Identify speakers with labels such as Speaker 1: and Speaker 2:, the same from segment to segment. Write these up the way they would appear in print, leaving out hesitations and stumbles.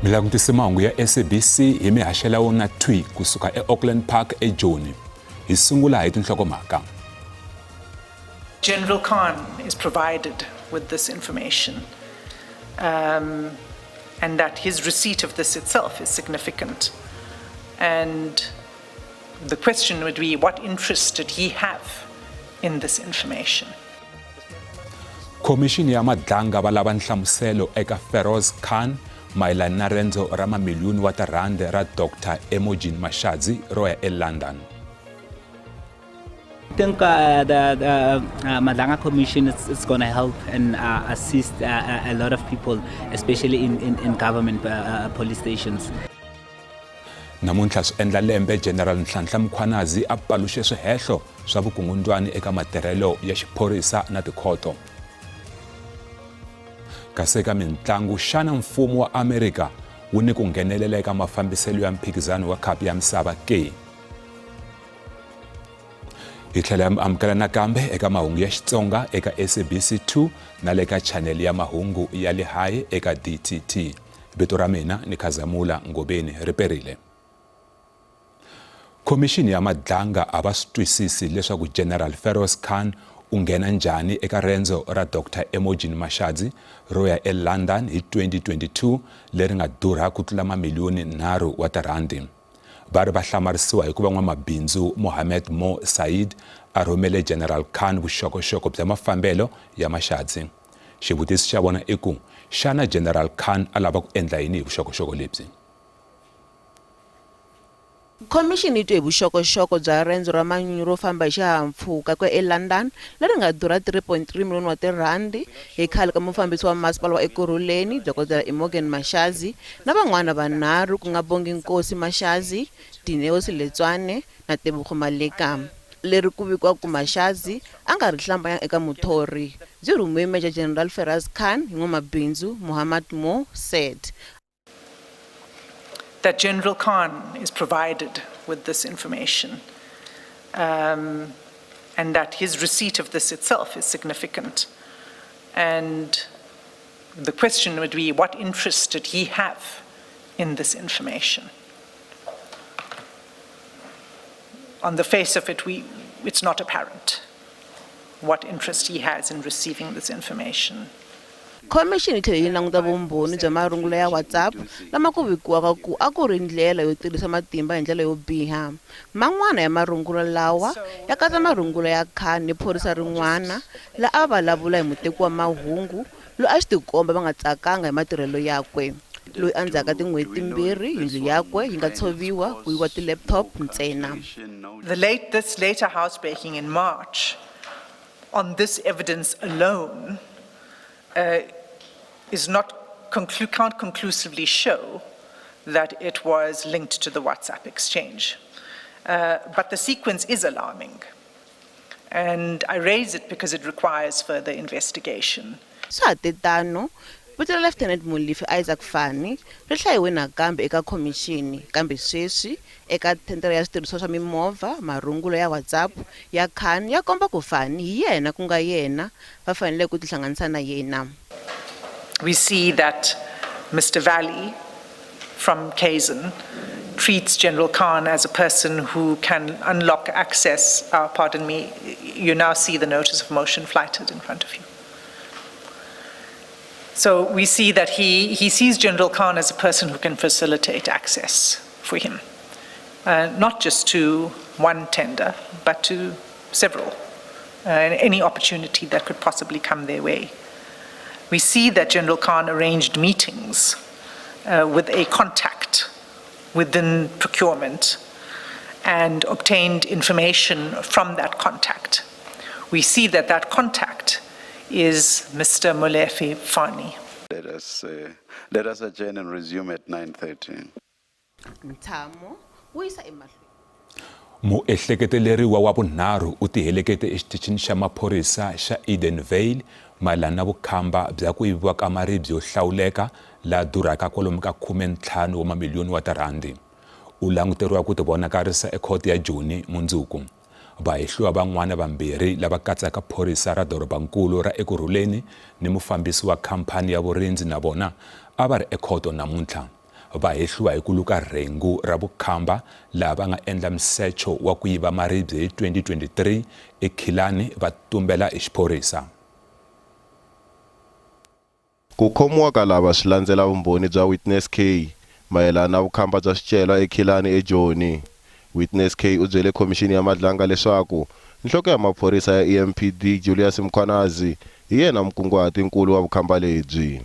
Speaker 1: Mi langutise mahungu ya SABC hi mihaxela wona thwi kusuka eAuckland Park eJoni. Hi sungula hi tinhlokomhaka.
Speaker 2: General Khan is provided with this information, and that his receipt of this itself is significant. And the question would be, what interest did he have in this information?
Speaker 1: Khomixini ya Madlanga va lava nhlamuselo eka Feroz Khan mayelana na rendzo ra mamiliyoni wa tirhandi ra Dr Emogene Mashadzi ro ya eLondon.
Speaker 3: I think the Madlanga Commission is going to help and assist a lot of people, especially in government police stations.
Speaker 1: Namuntlha swi endla lembe General Nhlanhla Mkhwanazi a paluxe swihehlo swa vukungundwani eka matirhelo ya xiphorisa na tikhoto. Kasi eka mintlangu, xana mfumo wa Amerika wu ni ku nghenelela eka mafambiselo ya mphikizano wa khapu ya misava ke? Hi tlhela hi amukela nakambe eka mahungu ya Xitsonga eka SABC 2 na le ka chanele ya mahungu ya le haye eka DTT. Vito ra mina ni Khazamula Ngobeni ri perile. Khomixini ya Madlanga a va swi twisisi leswaku General Feroz Khan u nghena njhani eka rendzo ra Doctor Emogene Mashadzi ro ya eLondon hi 2022 leri nga durha ku tlula mamiliyoni nharhu wa tirhandi. Va ri va hlamarisiwa hi ku va n'wamabindzu Mohamed Mo Said a rhumele General Khan vuxokoxoko bya mafambelo ya Mashadzi. Xivutiso xa vona i ku, xana General Khan a lava ku endla yini hi vuxokoxoko lebyi?
Speaker 4: Khomixini yi twe hi vuxokoxoko bya rendzo ra manyunyu ro famba hi xihahampfhuka ku ya eLondon leri nga durha 3.3 miliyoni wa tirhandi hi khale ka mufambisi wa masipala wa Ekurhuleni Dokodela Imogen Mashazi na van'wana vanharhu ku nga Bonginkosi Mashazi, Dineo Siletswane na Tebogo Maleka. Leri ku vikiwaka ku Mashazi a nga ri hlambanyanga eka muthori, byi rhumiwe Major General Feraz Khan hi n'wamabindzu Mohammad Mo Said.
Speaker 2: That General Khan is provided with this information, and that his receipt of this itself is significant. And the question would be, what interest did he have in this information? On the face of it, it's not apparent what interest he has in receiving this information.
Speaker 4: Khomixini yi tlhele yi languta vumbhoni bya marungula ya WhatsApp lama ku vikiwaka ku a ku ri ndlela yo tirhisa matimba hi ndlela yo biha. Man'wana ya marungula lawa ya katsa marungula ya Khan ni phorisa rin'wana la a va vulavula hi muteki wa mahungu loyi a swi tikomba va nga tsakanga hi matirhelo yakwe, loyi endzhaku ka tin'hweti timbirhi yindlu yakwe yi nga tshoviwa ku yiviwa ti-laptop ntsena.
Speaker 2: The late, this later housebreaking in March, on this evidence alone, is not conclu- can't conclusively show that it was linked to the WhatsApp exchange. But the sequence is alarming. And I raise it because it requires further investigation.
Speaker 4: Swa ha te tano, vito ra Lieutenant Molefi Isaac Fani ri hlayiwe nakambe eka khomixini, kambe sweswi eka thendara ya switirhisiwa swa mimovha, marungulo ya WhatsApp ya Khan ya komba ku Fani hi yena ku nga yena va faneleke ku tihlanganisa na yena.
Speaker 2: We see that Mr. Valley from Kazan treats General Khan as a person who can unlock access. Pardon me, you now see the notice of motion flighted in front of you. So we see that he sees General Khan as a person who can facilitate access for him, not just to one tender, but to several, and any opportunity that could possibly come their way. We see that General Khan arranged meetings with a contact within procurement and obtained information from that contact. We see that that contact is Mr. Molefi Fani.
Speaker 5: Let us adjourn and resume at 9:30.
Speaker 4: Ntshamo wu yisa emahlweni.
Speaker 1: Muehleketeleriwa wa vunharhu u tihelekete exitichini xa maphorisa xa Edenvale mayelana na vukhamba bya ku yiviwa ka maribye yo hlawuleka la durhaka kwalomu ka 15 wa mamiliyoni wa tirhandi. U languteriwa ku tivonakarisa ekhoto ya Joni mundzuku. Vahehliwa van'wana vambirhi lava katsaka phorisa ra dorobankulu ra Ekurhuleni ni mufambisi wa khamphani ya vurindzi na vona a va ri ekhoto namuntlha. Va hehliwa hi ku luka rhengu ra vukhamba laha va nga endla misecho wa ku yiva maribye hi 2023 eKhilani va tumbela hi xiphorisa.
Speaker 6: Ku khomiwa ka lava swi landzela vumbhoni bya Witness K mayelana na vukhamba bya swicelwa eKhilani eJoni. Witness K u byele Khomixini ya Madlanga leswaku nhloko ya maphorisa ya EMPD Julius Mkhwanazi hi yena mukunguhati-nkulu wa vukhamba lebyi.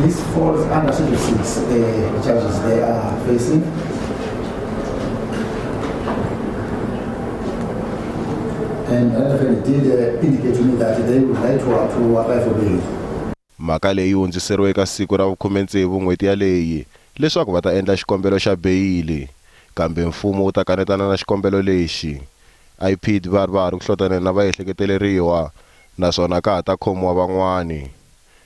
Speaker 7: This falls under Schedule 6, the charges they are facing. And Randford did indicate to me that they would like to apply for bail.
Speaker 6: Mhaka leyi yi hundziseriwe eka siku ra vukhume-tsevu n'hweti yaleyi leswaku va ta endla xikombelo xa beyili, kambe mfumo wu ta kanetana na xikombelo lexi. IPID va ri va ha ri ku hlotaneni na vaehleketeleriwa naswona ka ha ta khomiwa van'wani.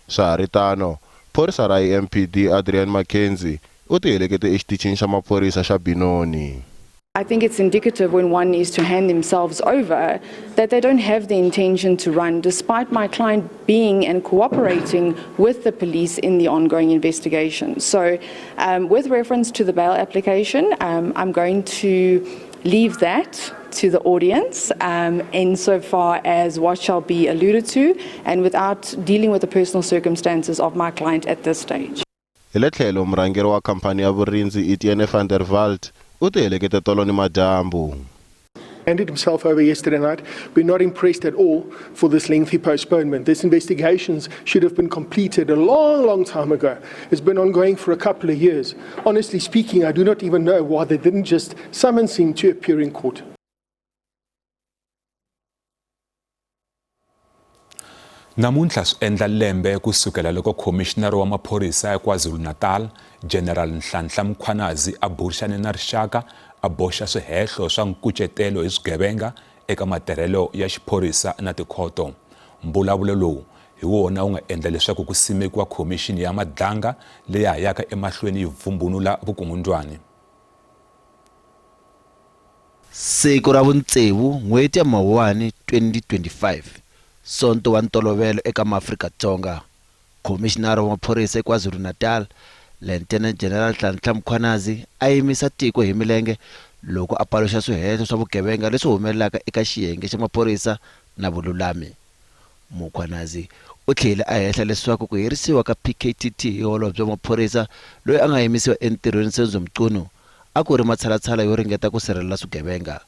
Speaker 6: Swa ha ri tano, phorisa ra EMPD Adrian McKenzie u tihelekete exitichini xa maphorisa xa Benoni.
Speaker 8: I think it's indicative when one is to hand themselves over that they don't have the intention to run, despite my client being and cooperating with the police in the ongoing investigation. So, with reference to the bail application, I'm going to leave that to the audience insofar as what shall be alluded to and without dealing with the personal circumstances of my client at this stage.
Speaker 6: Hi le tlhelo, murhangeri wa khamphani ya vurindzi Etienne van der Walt u tihelekete tolo nimadyambu.
Speaker 9: Handed himself over yesterday night. We're not impressed at all for this lengthy postponement. This investigations should have been completed a long, long time ago. It's been ongoing for a couple of years. Honestly speaking, I do not even know why they didn't just summons him to appear in court.
Speaker 1: Namuntlha swi endla lembe ku sukela loko khomixinara wa maphorisa ya KwaZulu-Natal, General Nhlanhla Mkhwanazi a burisane na rixaka a boxa swihehlo swa nkucetelo hi swigevenga eka matirhelo ya xiphorisa na tikhoto. Mbulavulo lowu hi wona wu nga endla leswaku ku simekiwa khomixini ya Madlanga leya ha yaka emahlweni yi vhumbunula vukungundzwani.
Speaker 10: Siku ra vutsevu n'hweti ya Mawuwani 2025, Sonto wa ntolovelo eka maAfrika-Dzonga, Khomixinara wa Maphorisa eKwaZulu-Natal, Lieutenant General Nhlanhla Mkhwanazi a yimisa tiko hi milenge loko a paluxa swihehlo swa vugevenga leswi humelelaka eka xiyenge xa maphorisa na vululami. Mkhwanazi u tlhele a hehla leswaku ku herisiwa ka PKTT hi Holobye wa Maphorisa loyi a nga yimisiwa entirhweni Senzo Mchunu a ku ri matshalatshala yo ringeta ku sirhelela swigevenga.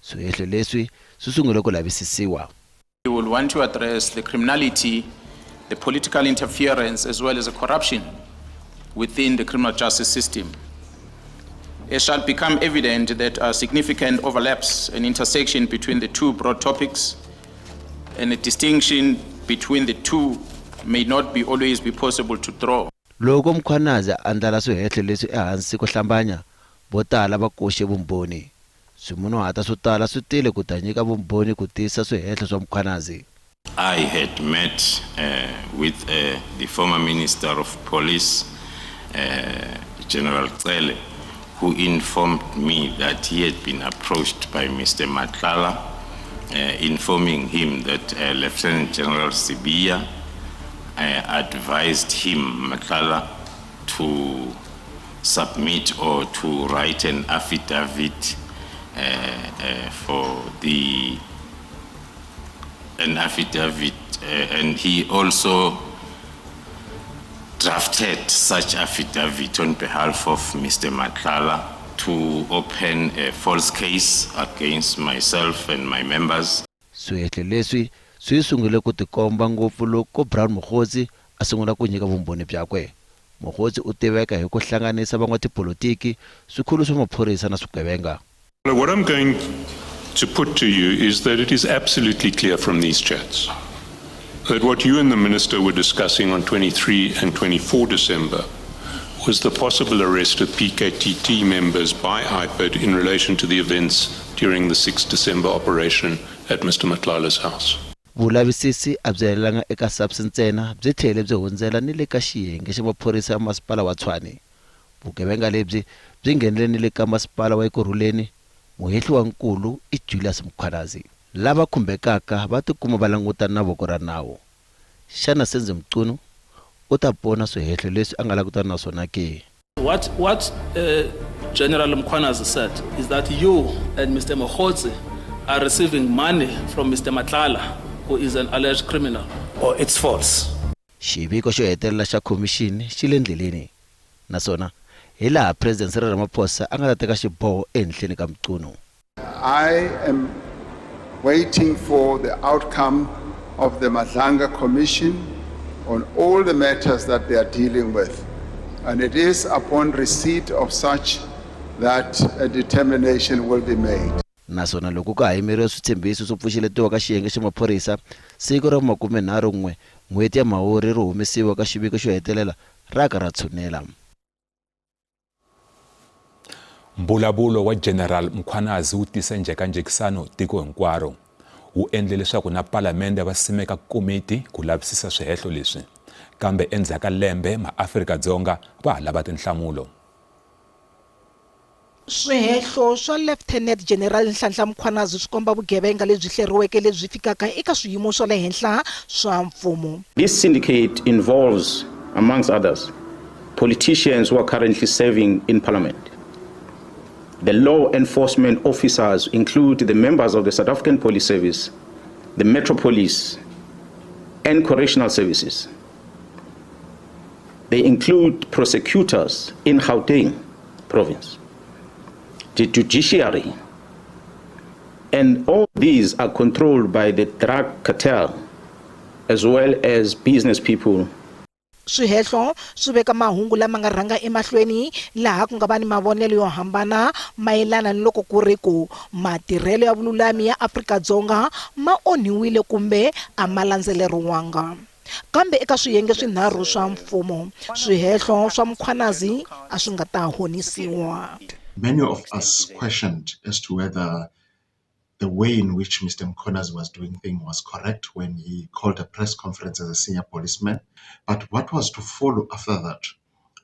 Speaker 10: Swihehlo leswi swi sungule ku lavisisiwa.
Speaker 11: We will want to address the criminality, the political interference, as well as the corruption within the criminal justice system. It shall become evident that are significant overlaps and intersection between the two broad topics, and a distinction between the two may not be always be possible to draw.
Speaker 10: Loko Mkhwanazi a andlala swihehlo leswi ehansi ko hlambanya, vo tala va koxe vumbhoni. Swimunhuhatwa swo tala swi tile ku ta nyika vumbhoni ku tiyisa swihehlo swa Mkhwanazi.
Speaker 12: I had met with the former Minister of Police, General Cele, who informed me that he had been approached by Mr. Matlala, informing him that Lieutenant General Sibiya advised him, Matlala, to submit or to write an affidavit for the an affidavit, and he also drafted such affidavit on behalf of Mr. Matlala to open a false case against myself and my members.
Speaker 10: Swihehlo leswi swi sungule ku tikomba ngopfu loko Brown Mogotsi a sungula ku nyika vumbhoni byakwe. Mogotsi u tiveka hi ku hlanganisa van'watipolitiki, swikhulu swa maphorisa na swigevenga.
Speaker 13: What I'm going to put to you is that it is absolutely clear from these chats that what you and the minister were discussing on 23 and 24 December was the possible arrest of PKTT members by IPID in relation to the events during the 6 December operation at Mr. Matlala's house.
Speaker 10: Vulavisisi a byi helelanga eka SAPS ntsena, byi tlhele byi hundzela ni le ka xiyenge xa maphorisa ya masipala wa Tshwane. Vugevenga lebyi byi nghenele ni le ka masipala wa Ekurhuleni, muhehliwa-nkulu i Julius Mkhwanazi. Lava khumbekaka va tikuma va langutana na voko ra nawu. Xana Senzo Mchunu u ta pona swihehlo leswi a nga langutana na swona ke?
Speaker 14: What, what uh, General Mkhwanazi said is that you and Mr. Mogotsi are receiving money from Mr. Matlala, who is an alleged criminal.
Speaker 15: Or it's false.
Speaker 10: Xiviko xo hetelela xa khomixini xi le ndleleni, naswona hilaha President Cyril Ramaphosa a nga ta teka xiboho ehenhleni ka Mchunu.
Speaker 5: I am waiting for the outcome of the Madlanga Commission on all the matters that they are dealing with. And it is upon receipt of such that a determination will be made.
Speaker 10: Naswona loko ka ha yimeriwe switshembiso swo pfuxeletiwa ka xiyenge xa maphorisa, siku ra vu 31 n'hweti ya Mhawuri ro humesiwa ka xiviko xo hetelela ra ka ra tshunela.
Speaker 1: Mbulavulo wa General Mkhwanazi wu tise njhekanjhekisano tiko hinkwaro. Wu endle leswaku na Palamende va simeka komiti ku lavisisa swihehlo leswi. Kambe endzhaku ka lembe maAfrika-Dzonga va ha lava tinhlamulo.
Speaker 16: Swihehlo swa Lieutenant General Nhlanhla Mkhwanazi swi komba vugevenga lebyi hleriweke lebyi fikaka eka swiyimo swa le henhla swa mfumo.
Speaker 11: This syndicate involves, amongst others, politicians who are currently serving in parliament. The law enforcement officers include the members of the South African Police Service, the Metro Police, and correctional services. They include prosecutors in Gauteng province, the judiciary, and all these are controlled by the drug cartel as well as business people.
Speaker 16: Swihehlo swi veka mahungu lama nga rhanga emahlweni laha ku nga va ni mavonelo yo hambana mayelana ni loko ku ri ku matirhelo ya vululami ya Afrika-Dzonga ma onhiwile kumbe a ma landzeleriwanga. Kambe eka swiyenge swinharhu swa mfumo, swihehlo swa Mkhwanazi a swi nga ta honisiwa.
Speaker 17: Many of us questioned as to whether the way in which Mr. Mkhwanazi was doing things was correct when he called a press conference as a senior policeman. But what was to follow after that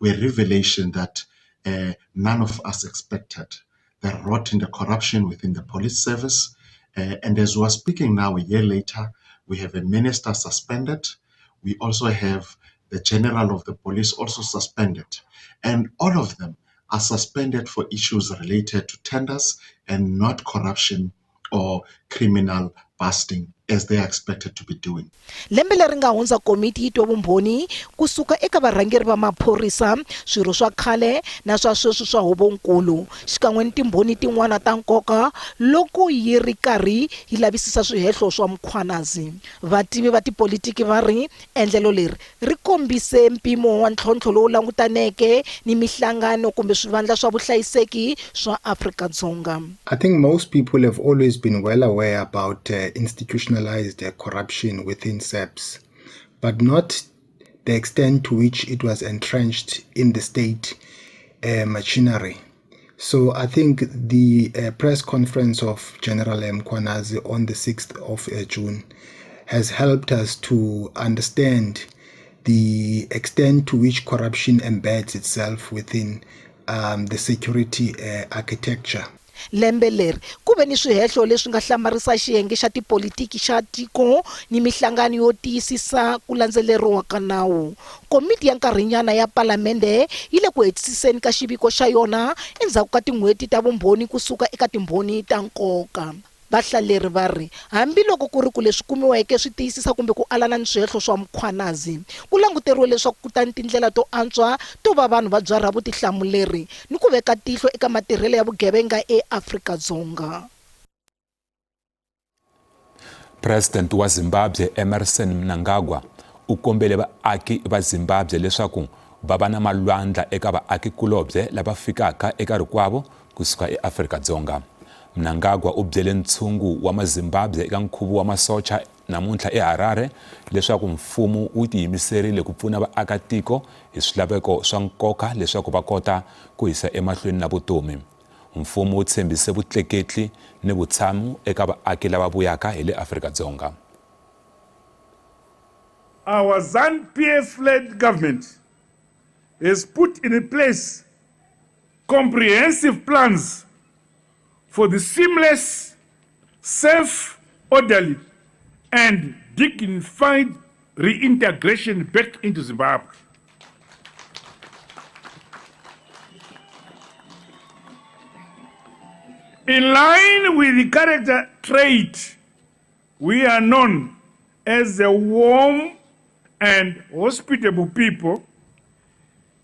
Speaker 17: were revelation that none of us expected. The rot and the corruption within the police service. And as we are speaking now, a year later, we have a minister suspended. We also have the general of the police also suspended. And all of them are suspended for issues related to tenders and not corruption or criminal busting as they are expected to be doing.
Speaker 16: Lembe leri nga hundza komiti yi twe vumbhoni kusuka eka varhangeri va maphorisa, swirho swa khale na swa sweswi swa huvonkulu, xikan'we ni timbhoni tin'wana ta nkoka loko yi ri karhi yi lavisisa swihehlo swa Mkhwanazi. Vativi va tipolitiki va ri endlelo leri ri kombise mpimo wa ntlhontlho lowu langutaneke ni mihlangano kumbe swivandla swa vuhlayiseki swa Afrika-Dzonga.
Speaker 18: I think most people have always been well aware about institutionalized corruption within SAPS, but not the extent to which it was entrenched in the state machinery. So I think the press conference of General Mkhwanazi on the 6th of June has helped us to understand the extent to which corruption embeds itself within the security architecture.
Speaker 16: Lembe leri ku ve ni swihehlo leswi nga hlamarisa xiyenge xa tipolitiki xa tiko ni mihlangano yo tiyisisa ku landzeleriwa ka nawu. Komiti ya nkarhinyana ya Palamende yi le ku hetisiseni ka xiviko xa yona endzhaku ka tin'hweti ta vumbhoni kusuka eka timbhoni ta nkoka. Vahlaleri va ri hambiloko ku ri ku leswi kumiweke swi tiyisisa kumbe ku alana ni swihehlo swa Mkhwanazi, ku languteriwe leswaku ku ta ni tindlela to antswa to va vanhu va byarha vutihlamuleri ni ku veka tihlo eka matirhelo ya vugevenga eAfrika-Dzonga.
Speaker 1: President wa Zimbabwe Emmerson Mnangagwa u kombele vaaki va Zimbabwe leswaku va va na malwandla eka vaaki-kulobye lava fikaka eka rikwavo kusuka eAfrika-Dzonga. Mnangagwa u byele ntshungu wa maZimbabwe eka nkhuvo wa masocha namuntlha eHarare leswaku mfumo wu tiyimiserile ku pfuna vaakatiko hi swilaveko swa nkoka leswaku va kota ku yisa emahlweni na vutomi. Mfumo wu tshembise vutleketli ni vutshamo eka vaaki lava vuyaka hi le Afrika-Dzonga.
Speaker 19: Our ZANU-PF-led government has put in place comprehensive plans for the seamless, safe, orderly, and dignified reintegration back into Zimbabwe. In line with the character trait, we are known as a warm and hospitable people.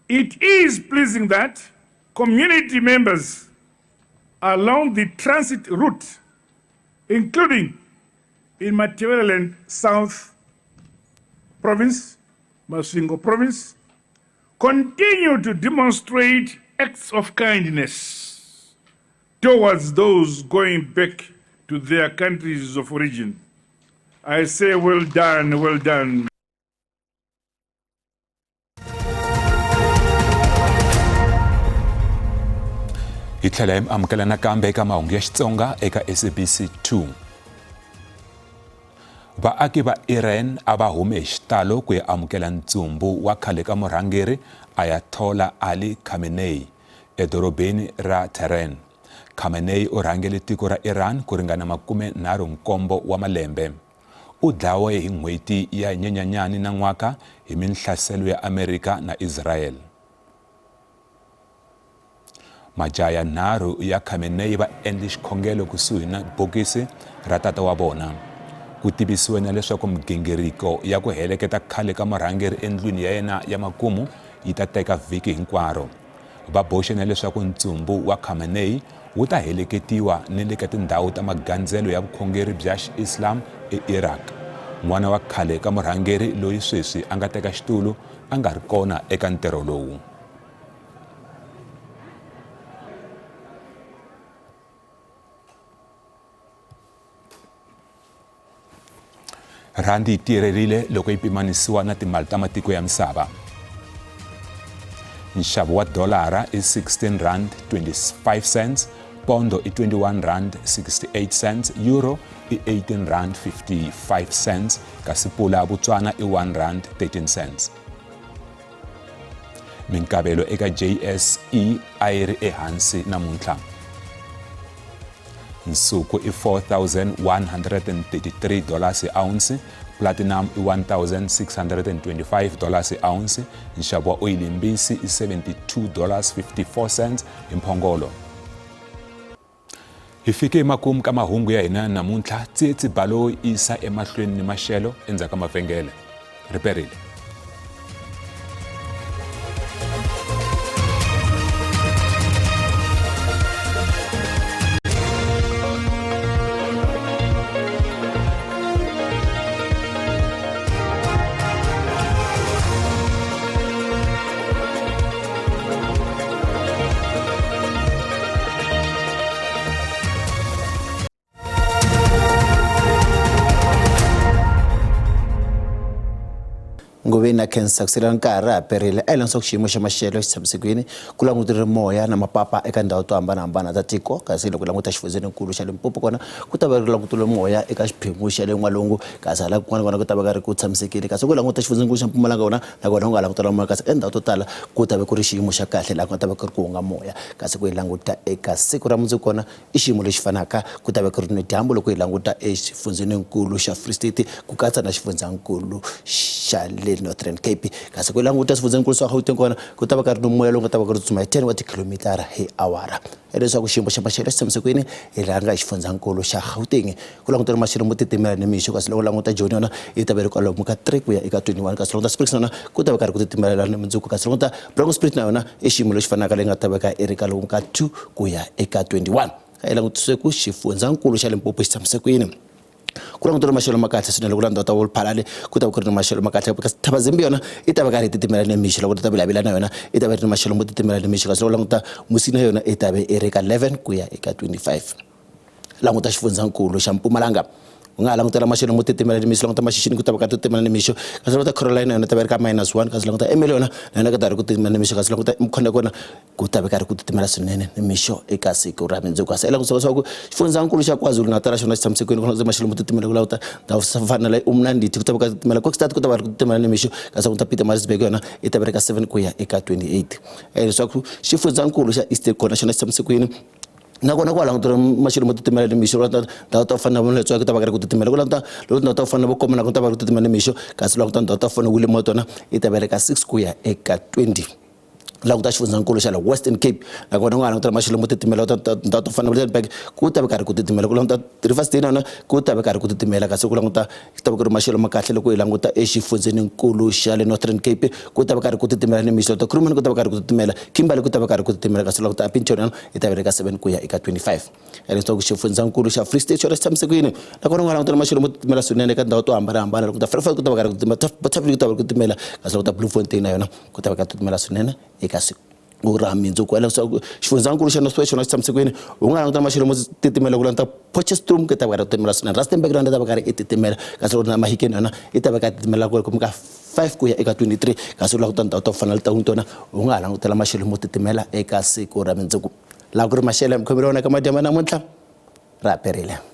Speaker 19: It is pleasing that community members along the transit route, including in Matabeleland South Province, Masvingo Province, continue to demonstrate acts of kindness towards those going back to their countries of origin. I say, well done, well done.
Speaker 1: Hi tlhela hi mi amukela nakambe eka mahungu ya Xitsonga eka SABC 2. Vaaki va Iran a va hume hi xitalo ku ya amukela ntsumbu wa khale ka murhangeri Ayatollah Ali Khamenei edorobeni ra Tehran. Khamenei u rhangele tiko ra Iran ku ringana 37 wa malembe. U dlawe hi n'hweti ya Nyenyanyani nan'waka hi minhlaselo ya Amerika na Israel. Majaha yanharhu ya Khamenei va endle xikhongelo kusuhi na bokisi ra tata wa vona. Ku tivisiwe na leswaku migingiriko ya ku heleketa khale ka murhangeri endlwini ya yena ya makumu yi ta teka vhiki hinkwaro. Va boxe na leswaku ntsumbu wa Khamenei wu ta heleketiwa ni le ka tindhawu ta magandzelo ya vukhongeri bya Xiislam eIraq. N'wana wa khale ka murhangeri loyi sweswi a nga teka xitulu a nga ri kona eka ntirho lowu. Rhandi yi tiyererile loko yi pimanisiwa na timali ta matiko ya misava. Nxavo wa dolara i 16 rand 25 cents, pondo i 21 rand 68 cents, euro i 18 rand 55 cents, kasi pula ya Botswana i 1 rand 13 cents. Minkavelo eka JSE a yi ri ehansi namuntlha. Nsuku i 4133 dollars hi ounce, platinum i 1625 dollars hi ounce, nxavo wa oyili yimbisi i 72 dollars 54 cents hi mphongolo. Hi fike emakumu ka mahungu ya hina namuntlha. Tsietsi Baloyi isa emahlweni ni maxelo endzhaku ka mavhengele. Riperile.
Speaker 10: Ngoveni na khensa ku sela nkarhi ra ha perile a hi langusa ku xiyimo xa maxelo xi tshamisekile ku languteriwe moya na mapapa eka ndhawu to hambanahambana ta tiko kasi loko languta xifundzenikulu xa Limpopo kona ku ta va ri languteriwe moya eka xiphemu xa le n'walungu kasi hala kun'wana kona ku ta va ka ri ku tshamisekile kasi ku languta xifundzenikulu xa Mpumalanga kona nakona ku nga langutela moya kasi eka ndhawu to tala ku ta va ku ri xiyimo xa kahle laha ku nga ta va ku ri ku hunga moya kasi ku yi languta eka siku ra mundzuku kona i xiyimo lexi fanaka ku ta va ku ri ni dyambu loko hi languta exifundzheninkulu xa Free State ku katsa na xifundzankulu xa le Northern Cape kasi ku languta swifundzhenikulu swa Gauteng kona ku ta va ka ri ni moya lowu nga ta va ku ri tsutsuma hi 10 wa tikhilomitara hi awara hileswaku xiyimo xa maxelo xi tshamise kwini hi laha nga hi xifundzankulu xa Gauteng ku langutela maxelo mo titimela ni mixo kasi loko languta Joni yona yi ta va ri kwalomu ka 3 ku ya eka 21 kasi languta Springs na yona ku ta va karhi ku titimela ni mundzuku kasi languta Bronkhorstspruit na yona i xiyimo lexi fanaka leyi nga ta veka i ri kwalomu ka 2 ku ya eka 21 yi langutise ku xifundzankulu xa Limpopo xi tshamise kwini ku langutela maxelo ma kahle swinene loko landza ta Phalale ku ta va ku ri ni maxelo ma kahle kasi Thabazimbi yona yi ta va karhi yi titimela ni mixo loko ta Vilavila na yona yi ta va ri ni maxelo mo titimela ni mixo kasi loko languta Musina yona yi ta va i ri ka 11 ku ya eka 25 languta xifundzankulu xa Mpumalanga u nga ha langutela maxelo mo titimela nimixo languta maxixini ku ta va ka titimela nimixo kasi languta Carolina yona ta va ri ka minus 1 kasi languta Emily yona na yona ka ta ri ku titimela nimixo kasi languta Mkhonde kona ku ta va karhi ku titimela swinene nimixo eka siku ra mundzuku kasi langutisa leswaku xifundzankulu xa KwaZulu-Natal xona xi tshamise kwini ku languta maxelo mo titimela ku languta ndhawu fana na le Umnandithi ku ta va ka titimela Kokstad ku ta va ri ku titimela nimixo kasi languta Pietermaritzburg yona yi ta va ri ka 7 ku ya eka 28 leswaku xifundzankulu xa Eastern kona xona xi tshamise kwini nakona ku langutela maxelo mo titimela nimixo languta ndhawu ta ku fana na Letswaki ku ta va ku ri ku titimela ku languta loko tindhawu ta ku fana na vo Komela ku ta va ku titimela nimixo kasi languta ndhawu ta ku fana na William tona yi ta va ri ka 6 ku ya eka 20. Languta xifundzankulu xa le Western Cape, nakona u nga ha langutela maxelo mo titimela tindhawu to fana na Lydenburg, ku ta va karhi ku titimela. Ku languta Rivers Day na yona ku ta va karhi ku titimela, kasi ku languta ku ta va ku ri maxelo ma kahle loko hi languta exifundzeninkulu xa le Northern Cape, ku ta va karhi ku titimela nimixo. Ta Kruman ku ta va karhi ku titimela, Kimberley ku ta va karhi ku titimela, kasi languta Upington yona yi ta va ri ka 7 ku ya eka 25. Leswaku xifundzankulu xa Free State xona xi tshamise ku yini, nakona u nga langutela maxelo mo titimela swinene eka tindhawu to hambanahambana. Loko ta Frefort ku ta va karhi ku titimela, Bothaville ku ta va ku titimela, kasi loko ta Bloemfontein na yona ku ta va ka titimela swinene eka siku ra mundzuku. Leswaku xifundzankulu xa North West xona xi tshamise ku yini, u nga langutela maxelo mo titimela ku languta Potchefstroom ku ta va karhi ku titimela swinene, Rustenburg na yona yi ta va karhi yi titimela, kasi loko na Mahikeng yona yi ta va ka titimela ku kumeka 5 ku ya eka 23, kasi u languta tindhawu to fana na Taung tona u nga ha langutela maxelo mo titimela eka siku ra mundzuku. Laha ku ri maxelo ya mikhomelo ya wena eka madyambu ya namuntlha ra perile.